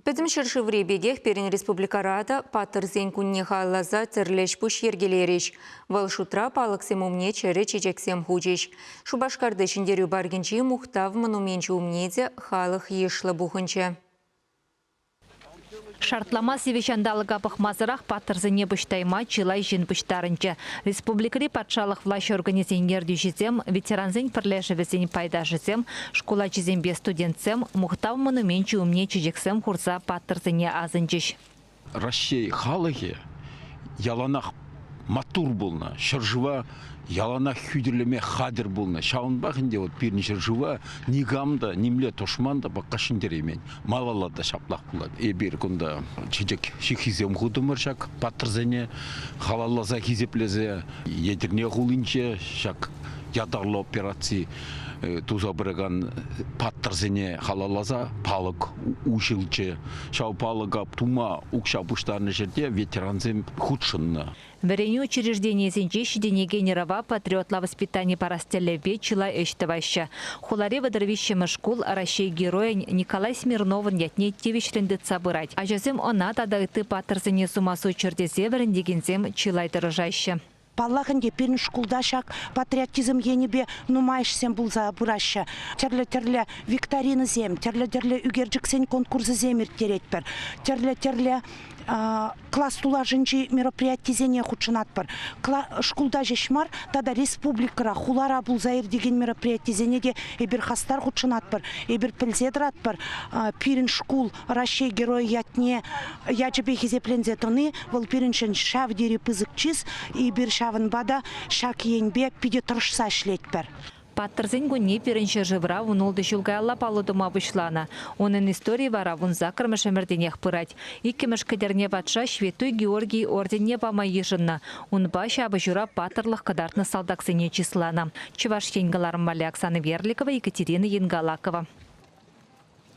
Пӗтӗм ҫӗршыври пекех пирӗн республикӑра та Паттӑрсен кунне халалласа тӗрлӗ ӗҫ-пуҫ йӗркелерӗҫ. Вӑл шутра палӑксем умне чӗрӗ чечексем хучӗҫ. Шупашкарти Ҫӗнтерӳ паркӗнчи Мухтав монуменчӗ умне те халӑх йышлӑ пухӑнчӗ. Шартлама сивӗ ҫанталӑка пӑхмасӑрах паттӑрсене пуҫтайма чылай ҫын пуҫтарӑнчӗ. Республикӑри патшалӑх влаҫ органӗсен ертӳҫисем, ветерансен пӗрлешӗвӗсен пайташӗсем, шкул ачисемпе студентсем Мухтав монуменчӗ умне чечексем хурса паттӑрсене асӑнчӗҫ. Раҫҫей халӑхӗ яланах маттур пулнӑ, ҫӗршыва яланах хӳтӗлеме хатӗр пулнӑ. Ҫавӑнпах ӗнтӗ вот пирӗн ҫӗршыва никам та, нимле тӑшман та пӑкка ҫӗнтереймен. Малалла та ҫаплах пулать. Эпир кунта чечек ҫыххисем хутӑмӑр ҫак паттӑрсене халалласа хисеплесе. Етӗрне хулинче ҫак ятарлӑ операци туса пыракан паттӑрсене халалласа палӑк уҫӑлчӗ. Ҫав палӑка тума укҫа пуҫтарнӑ ҫӗрте ветерансем хутшӑннӑ. Вӗренӳ учрежденийӗсенче ҫитӗнекен ӑрӑва патриотла воспитани парас тӗллевпе чылай ӗҫ тӑваҫҫӗ. Хулари 33-мӗш шкул Раҫҫей Геройӗн Николай Смирновӑн ятне тивӗҫлӗн тытса пырать. Ачасем ӑна тата ытти паттӑрсене сума суччӑр тесе вӗрентекенсем чылай тӑрӑшаҫҫӗ. Паллах ӗнтӗ, пирӗн шкулта ҫак патриотизм енӗпе нумай ӗҫсем пулса пыраҫҫӗ. Тӗрлӗ-тӗрлӗ викторинӑсем, тӗрлӗ-тӗрлӗ ӳкерчӗксен конкурсӗсем ирттеретпӗр, тӗрлӗ-тӗрлӗ класс тулашӗнчи мероприятисене хутшӑнатпӑр. Шкулта ҫеҫ мар, тата республикӑра, хулара пулса иртекен мероприятисене те эпир хастар хутшӑнатпӑр. Эпир пӗлсе тӑратпӑр, пирӗн шкул Раҫҫей Геройӗ ятне ячӗпе хисепленсе тӑни вӑл пирӗншӗн ҫав тери пысӑк чыс. Эпир ҫавӑнпа та ҫак енпе питӗ тӑрӑшса ӗҫлетпӗр. Паттӑрсен кунне пирӗн ҫӗршывра 16 ҫул каялла паллӑ тума пуҫланӑ. Унӑн историйӗ вара 18-мӗш ӗмӗртенех пырать. Иккӗмӗш Кӗтерне патша Ҫветтуй Георгий орденне пама йышӑннӑ. Унпа ҫапӑҫура паттӑрлӑх кӑтартнӑ салтаксене чысланӑ. Чӑваш Ен кӑларӑм валли Оксана Верликова, Екатерина Енгалакова.